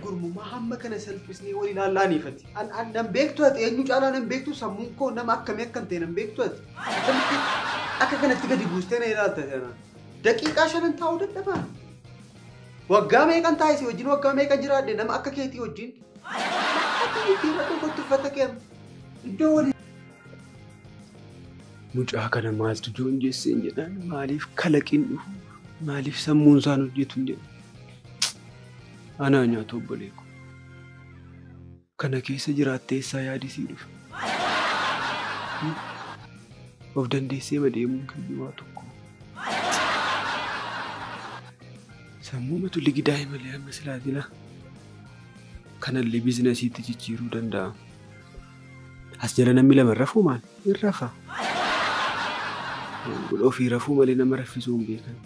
gurmummaa hamma kana salphisnee wal ilaallaaniifati. An nan beektu ati eenyu caalaa nan beektu sammuun koo nama akkamii akkan ta'e nan beektu ati. Akkamitti akka kanatti gadi buustee na ilaalta sana. Daqiiqaa shanan taa'uu dadhabaa. Waggaa meeqan taa'e si wajjin waggaa meeqan jiraadhe nama akka keetii wajjin. Ati ittiin rakkoo uffata kee iddoo walii. Mucaa kana maaltu joonjesseen jedhaan maaliif kalaqiin dhufu maaliif sammuun isaan hojjetu hin jedhu. Anaa nyaata obbolee ko. Kana keessa jiraattee eessaa yaadisii dhufa? Of dandeessee madeemuun kiyyu waa tokko. Sammuumatu ligidaa'e malee amma silaa jira. Kanallee biizinasiitti jijjiiruu danda'a. As jala namni lama rafuu maal? Hin rafa. Ofii rafuu malee nama raffisuu hin beekan.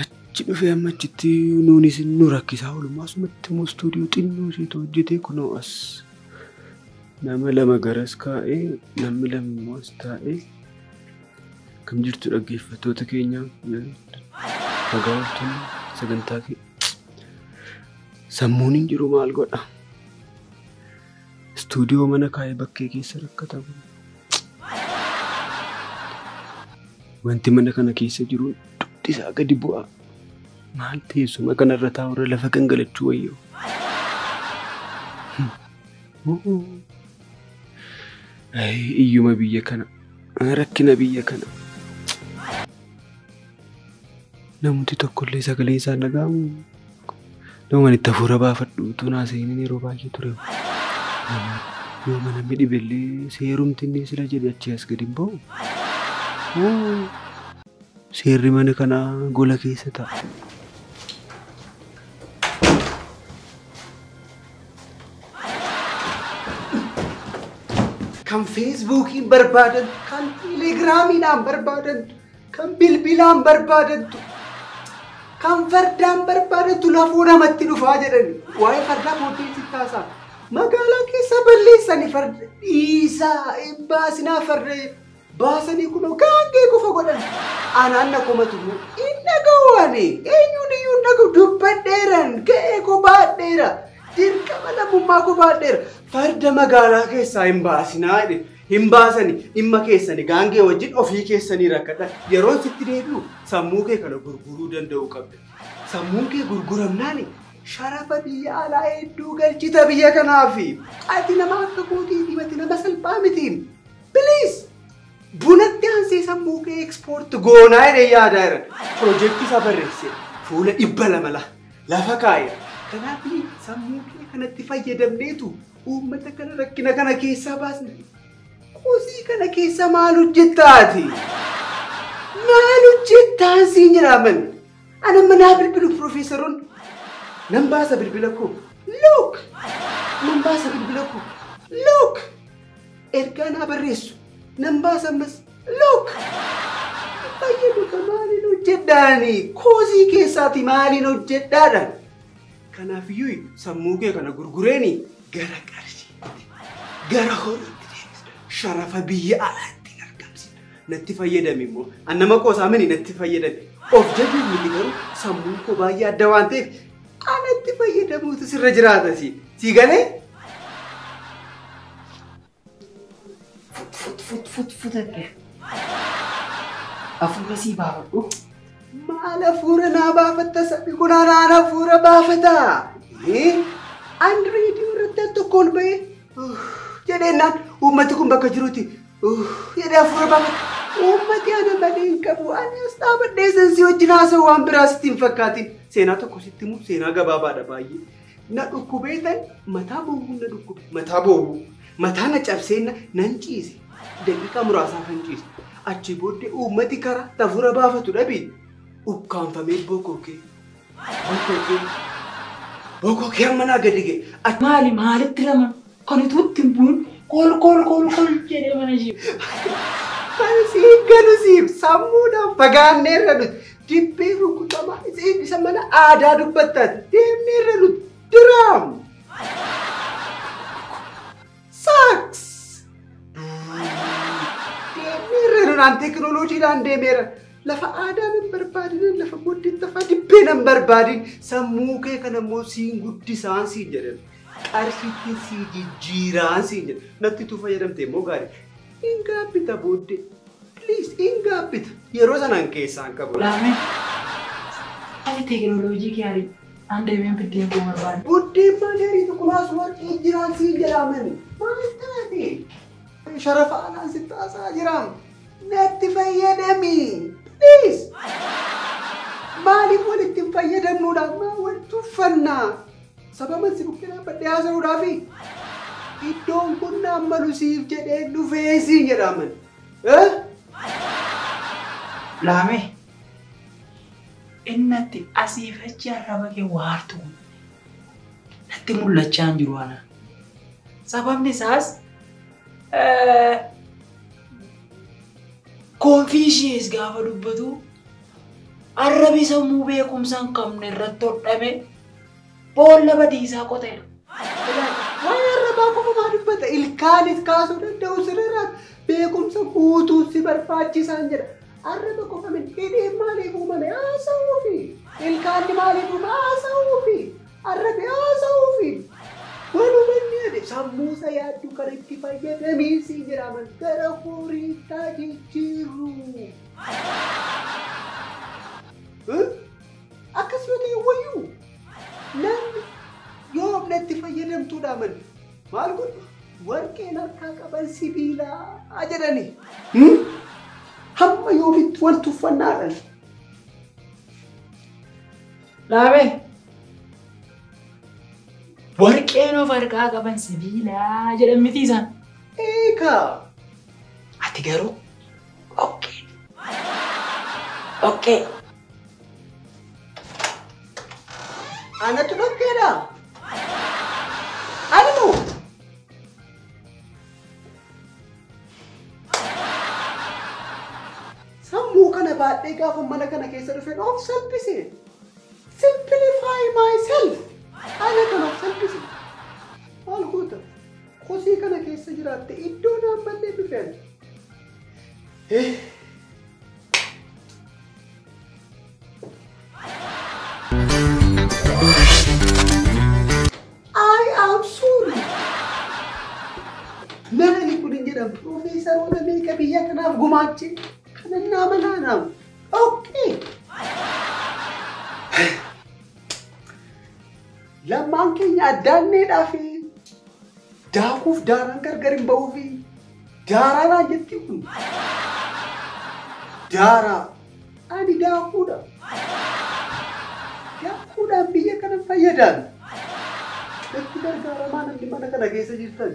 Achi dhufee amma achitti nuunis nu rakkisaa oolummaa asumatti immoo istuudiyoo xinnoo isheetu hojjetee kunoo as nama lama garas kaa'ee namni lama immoo as taa'ee kam jirtu dhaggeeffattoota keenya nagaa ooltonni sagantaa kee sammuun hin jiru maal godha istuudiyoo mana kaa'ee bakkee keessa rakkata. Wanti mana kana keessa jiru dugdi isaa gadi bu'a. Maal teessuma kanarra taa'urra lafa gangalachuu wayyoo. Iyyuma biyya kana, rakkina biyya kana. Namni tokkollee sagalee isaa dhaga'amu. Nama itti hafuura baafadhu utuu naasa'iniin yeroo baay'ee ture. Yoo mana midhibellee seerumti inni sila jedhe achii as gadi hin ba'u. Seerri mana kanaa gola keessa ta'a. Kan Feesbuukiin barbaadan, kan Telegiraamiidhaan barbaadan, kan bilbilaan barbaadantu, kan fardaan barbaadantu lafoo namatti dhufaa jedhani. Waa'ee fardaa booddee sitti haasa'a. Magaalaa keessa balleessani farda dhiisaa hin baasinaa farda baasanii kunoo gaangee qofa godhan. Anaan na komatu immoo hin dhaga'u ani eenyuun iyyuu hin dhaga'u dubbadheeran ga'ee koo baadheera dirqama lammummaa koo baadheera farda magaalaa keessaa hin baasinaa jedhe hin baasani dhimma keessanii gaangee wajjin ofii keessanii rakkadha yeroon sitti deebi'u sammuu kee kana gurguruu danda'u qabda sammuun kee gurguramnaani sharafa biyya alaa hedduu galchita biyya kanaafi ati nama akka kootiiti ati nama salphaa miti please bunatti aansee sammuu kee ekspoort goonaa jedhee yaadaa jiran piroojeektii isaa barreesse fuula 200 lafa kaa'e kanaaf sammuu kee kanatti fayyadamneetu uummata kana rakkina kana keessaa baasne qosii kana keessa maal hojjettaati maal hojjettaan siin jedhaman ana manaa bilbilu piroofeesaroon nan baasa bilbila koo look nan baasa bilbila koo look ergaa naa barreessu nan baasa ammas look fayyadu ka maaliin hojjedhaani koosii keessaati maaliin hojjedhaadhaan kanaafiyyuu sammuu kee kana gurgureeni gara qarshiitti gara horiitti deebisa sharafa biyya alaatti argamsiisa natti fayyadami immoo an nama qoosaa mini natti fayyadami of jajuuf miti garuu sammuun koo baay'ee adda waan ta'eef anatti fayyadamuutu sirra jiraata si galee Fut fut fut futadhe. Hafuura sii baafadhu. Maal hafuura naa baafatta sabni kun anaan hafuura baafata. An reediyoo irratti al tokko ol ba'ee jedheennaan uummati kun bakka jirutti jedhee hafuura baafata. Uummati ana malee hin qabu. Ani as dhaabadhee san si wajjin haasa'u waan biraa sitti hin fakkaatin. Seenaa tokko sitti himu seenaa gabaabaadha baay'ee. Na dhukkubee tan mataa boowwuu na dhukkube. Mataa boowwuu. Mataa na cabsee nan ciise. Daqiiqaa muraasaaf nan ciise. Achi booddee uummati karaa hafuura baafatu dhabi. Ukkaanfamee bokokee. Bokokee. Bokokee amma naa gadi ga'e. Maali maalitti lama kan utuu itti hin bu'in kol kol kol kol jedhee mana ishee. Kan siif galu siif sammuudhaan fagaanneerra nuti. Dibbee rukutamaa isa mana aadaa dubbattaa deemneerra nuti. Diraam. Saaks. Deemneerra naan teekinooloojiidhaan deemeera. Lafa aadaan hin barbaadin, lafa booddeetti tafaa dibbeen hin barbaadin, sammuu kee kana immoo siin guddisaan siin jedhan. Qarshiitti sii jijjiiraan siin jedhan. Natti tu fayyadamte immoo gaarii. Hin gaabbita booddee. Please hin gaabbita. Yeroo sanaan keessaan qabu. Laamee. Ani teekinooloojii gaarii. An deemeen biddeen koo barbaada. Buddeen maal hariitu kunaas warqii jiraan siin jedhamani. Maal taate? Sharafa alaan sitti haasaa jiraam. Natti fayyadami. Please. Maaliif walitti hin fayyadamnuudhaaf maa wal tuffannaa? Sababa si bukkee dhaabbadhee haasa'uudhaafi iddoon kun naan malu siif jedhee dhufee siin jedhaman. Laamee. Innatti asiif achi arraba kee waartu kun natti mul'achaa hin jiru ana. Sababni isaas Konfiishiyees gaafa dubbatu arrabi sammuu beekumsa hin qabne irratti hodhame boolla badiisaa qoteera. Waa'ee arrabaa qofa maa dubbata? Ilkaanis kaasuu danda'u sirriidhaan beekumsa guutuu si barbaachisaan jedha. Arraba qofa miti hidhiin maaliif uumame haasa'uufi? Ilkaanni maaliif uumame haasa'uufi? Arrabi haasa'uufi? Walumaa inni sammuusa yaaddu kan itti fayyadamii siin jedhaman gara horiitti jijjiirru. Akkas yoo ta'e wayyuu namni yoo itti fayyadamtuudha man maal godhu warqeen harkaa qaban sibiilaa jedhani. Hamma yoomitti wal tuffannaadhaan. Laamee. Warqeen of harkaa qaban sibiilaa jedhan miti isaan. Eegaa. Ati garuu dhoqqee. Dhoqqee. Anatu dhoqqeedha. Ani moo? Sammuu kana baadhee gaafa mana kana keessa dhufeen of salphise. Simplify myself. Ana kan of salphise. Maal goota? Kosii kana keessa jiraatte iddoo naan mallee dhufeen. I am sorry. Namni kun hin jedhamu piroofeesaroota meeqa biyya kanaaf gumaache kanan naa malaanaam. Okay. Lammaan keenya addaanneedhaa fi daakuuf daaraan gargar hin ba'uu fi daaraa naan jetti kun. Daaraa. Ani daakuudha. Daakuudhaan biyya kana fayyadaan. Itti gargaaramaa namni mana kana keessa jirtan.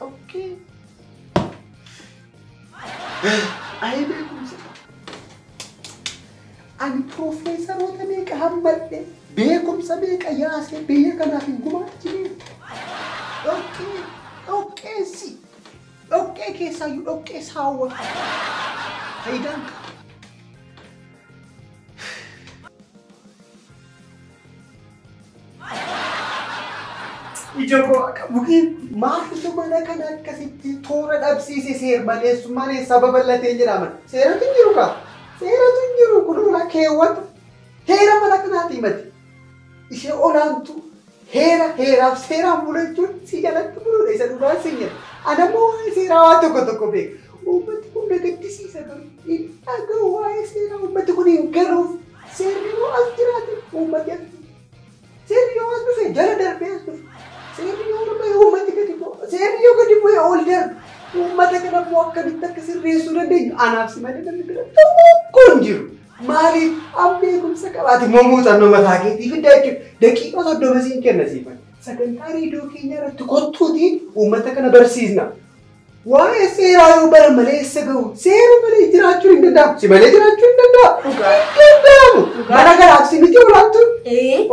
Okay. Ayi beekumsa. Ani piroofeesaroota meeqa hammadhe beekumsa meeqa yaasee biyya kanaaf hin gumaachine. Dhoqqee dhoqqeessi dhoqqee keessaayyuu dhoqqee saawwa faayidaan qaba. Ija koo akka bukeen maaltu mana kana akkasitti toora dhabsiise seer-maleessummaan eessaa babal'atee jedhama. Seeratu hin jiru kaa? Seeratu hin jiru kunuunaa keewwata. Heera mana kanaati himate. Ishee olaantu heera heeraaf seeraan bulu jechuun si jalatti buluudha isa dhugaan siin jedha. Ana immoo waa'ee seeraa waan tokko tokko beeka. Uummatni kun na gaddisiisa garuu hin dhaga'u waa'ee seeraa uummatni kun hin galuuf seerri yoo as jiraate uummati as dhufe. Seerri yoo as dhufe jala darbee as dhufe. Seerri yoo ol ba'e uummati gadi bu'a. Seerri yoo gadi bu'e ol darba. Uummata kana immoo akkamitti akka sirreessuu dandeenyu anaaf si malee namni bira tokko hin jiru. Maaliif an beekumsa qabaate immoo muuxannoo mataa keetii fidda jechuudha. Daqiiqaa 30 siin kenna siifan. Sagantaa reediyoo keenya irratti kottuutii uummata kana barsiisna. Waa'ee seeraa yoo baran malee eessa gahu? Seera malee jiraachuun hin danda'amu. Si malee jiraachuun hin danda'amu. Hin danda'amu. Mana kanaaf si miti olaantuun.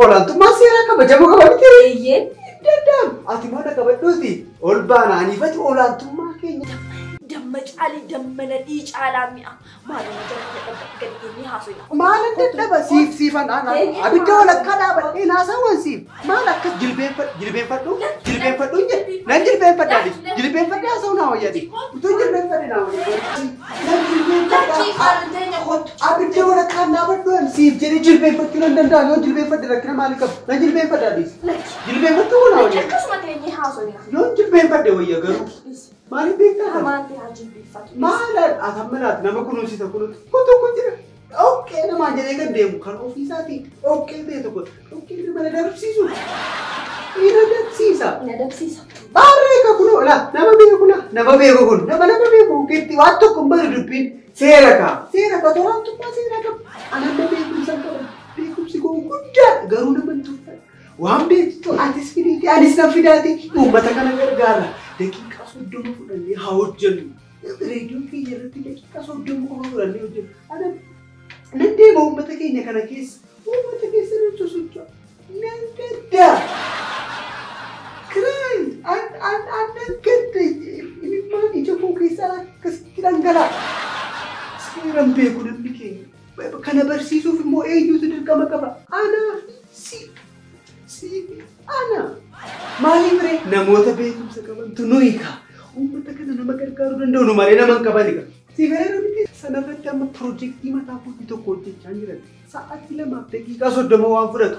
Olaantummaan seeraa kabajamuu qaba miti. Hin danda'amu. Ati mana qabadhuuti ol baana aniifati olaantummaa keenya. Damma caalii damma nadhii caalaa mi'a. Maaloo na jala dadhabda gadi inni haasofna. Maalan dadhaba siif siifan abidda walakkaa dhaabadhee naasawwan siif maal akkas jilbeenfadhu jilbeenfadhu jedhe nan jilbeenfadha jilbeenfadhe haasa'u naa wayyadi utuu jilbeenfadhe naa wayyadi nan jilbeenfadha abidda walakkaa dhaabadhu siif jedhe jilbeenfachuu nan danda'a yoo jilbeenfadhe rakkina maalii qabu nan jilbeenfadha adis jilbeenfachuu naa wayyadi akkasuma teenyee haasofna yoo jilbeenfadhe wayya garuu maaliif beektaa Amaanti haa jilbeenfatu maal atamminaat nama kunuunsisa kunuunsa tokko jira. Dhoqqee namaa jedhee kan deemu kan ofiisaatii dhoqqee ta'e tokko dhoqqee nama na dhabsiisu. Ni na dhabsiisa. Na dhabsiisa. Baarree ka kunoo laa nama beeku laa nama beeku kun nama nama beeku keetti waan tokko hin bari dubbiin seera kaa seera ka tolaan tokko seera qaba. Anamma beekumsa qaba beekumsi koo guddaadha garuu nama hin tuffadhu. Waan beektu atis fidiiti anis nan fidaati uummata kana gargaara. Daqiiqaa 30 fudhannee haa hojjennu. Reediyoo keenya irratti daqiiqaa 30 qofa fudhannee hojjennu. Ana nan deema uummata keenya kana keessa uummata keessa nan sosocho'a nan gadda. Kiraan an nan gadda imimmaan ija koo keessaa akkasitti dhangala'a. Seeran beeku namni keenya. Kana barsiisuuf immoo eenyutu dirqama qaba? Anaa fi si. Si ana. Maaliif ree namoota beekumsa qabantu nuyi kaa. Uummata kana nama gargaaruu danda'u nu malee nama hin qabani kaa. Si galee miti sanarratti amma piroojeektii mataa kootii tokko hojjechaa jiran sa'aatii 2:30 waan fudhatu.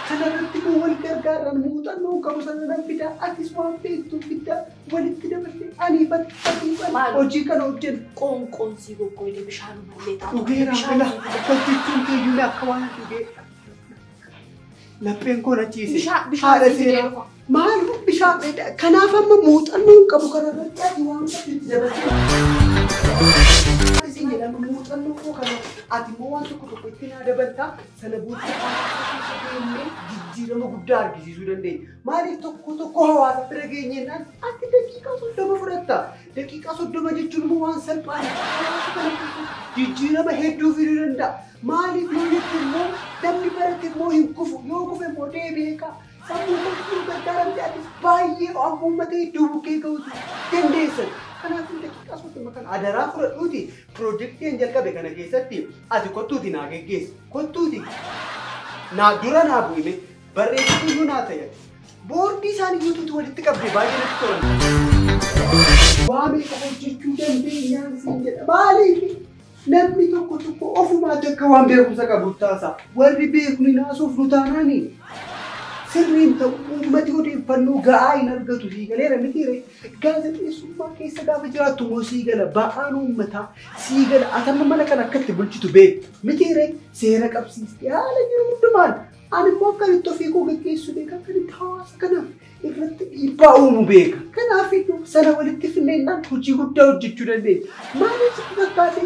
Kanarratti immoo wal gargaaran muuxannoo qabu sana nan fidaa atis waan beektu fidaa walitti dabarsee aniifatti hojii kana hojjennu. Qoonqoon si goggoydee bishaan mallee taatu. Dhugeera fila akkas jechuun keeyyuu akka waan dhugee lapheen koo na ciise. Bishaan si fidee dhufa. Maal bishaan kanaaf amma muuxannoo hin qabu kanarratti ati waan qabdu dabarsee. Isin jedhama muuxannoo koo kana ati immoo waan tokko tokko itti naa dabaltaa sana booddee hawaasa keessa deemnee jijjiirama guddaa argisiisuu dandeenya. Maaliif tokko tokko hawaasa bira geenyennaan ati daqiiqaa 30 fudhatta. Daqiiqaa 30 jechuun immoo waan salphaadha. Hawaasa kana keessatti jijjiirama hedduu fiduu danda'a. Maaliif yoo jette immoo namni barate immoo hin kufu yoo kufe immoo deebi'ee ka'a. Sammuu kootiin gargaaramte atis baay'ee uummata hedduu bukkee ga'uutu dandeessan. Kanaafuu daqiiqaa 30 kana adaraa fudhadhuuti piroojeektii hin jalqabe kana keessatti ati kottuuti naa geggeessi kottuuti naa dura naa bu'ime barreessituu iyyuu naa ta'e boordii isaanii guutuutu walitti qabde baay'ee natti tolan. Waa meeqa hojjechuu dandeenyaan siin jedha maaliif namni tokko tokko ofumaatti akka waan beekumsa qabu taasa warri beeknu naasuuf nu taanaani. Sirriin ta'u uummati odeeffannoo ga'aa hin argatu sii galeera miti ree gaazexeessummaa keessa gaafa jiraattu immoo sii gala ba'aan uummataa sii gala atamma mana kana akkatti bulchitu beektu miti ree seera qabsiiste haala jiru hundumaan ani immoo akkamitti ofii koo geggeessu beeka akkamitti hawaasa kanaaf irratti dhiibbaa uumu beeka kanaaf iyyuu sana walitti finneennaan hojii guddaa hojjechuu dandeenya maaliif sitti fakkaate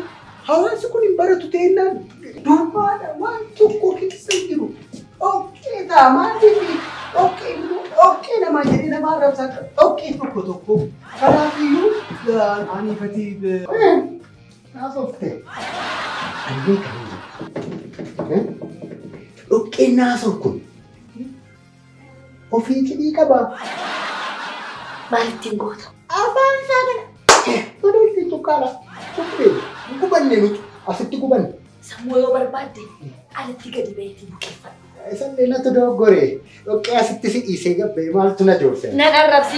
hawaasi kun hin baratu ta'ennaan duwwaadha waan tokko keessa hin jiru. Dhoqqee ta'a maaliif dhoqqee immoo dhoqqee namaa jedhee nama arrabsaa dhoqqee tokko tokko kanaafiyyuu aniifatii naasofte ani beekan dhoqqeen naasof kun ofii cidhii qaba. Maal ittiin goota? Afaan isaa kana kunuunsi tukkaala tuqqee gubanne nuti asitti gubanne. Sammuu yoo barbaadde alatti gadi baheetii buqeeffadhu. Isallee natu dogoggore dhoqqee asitti si dhiisee gabbee maaltu na joorse? Nan arrabsi.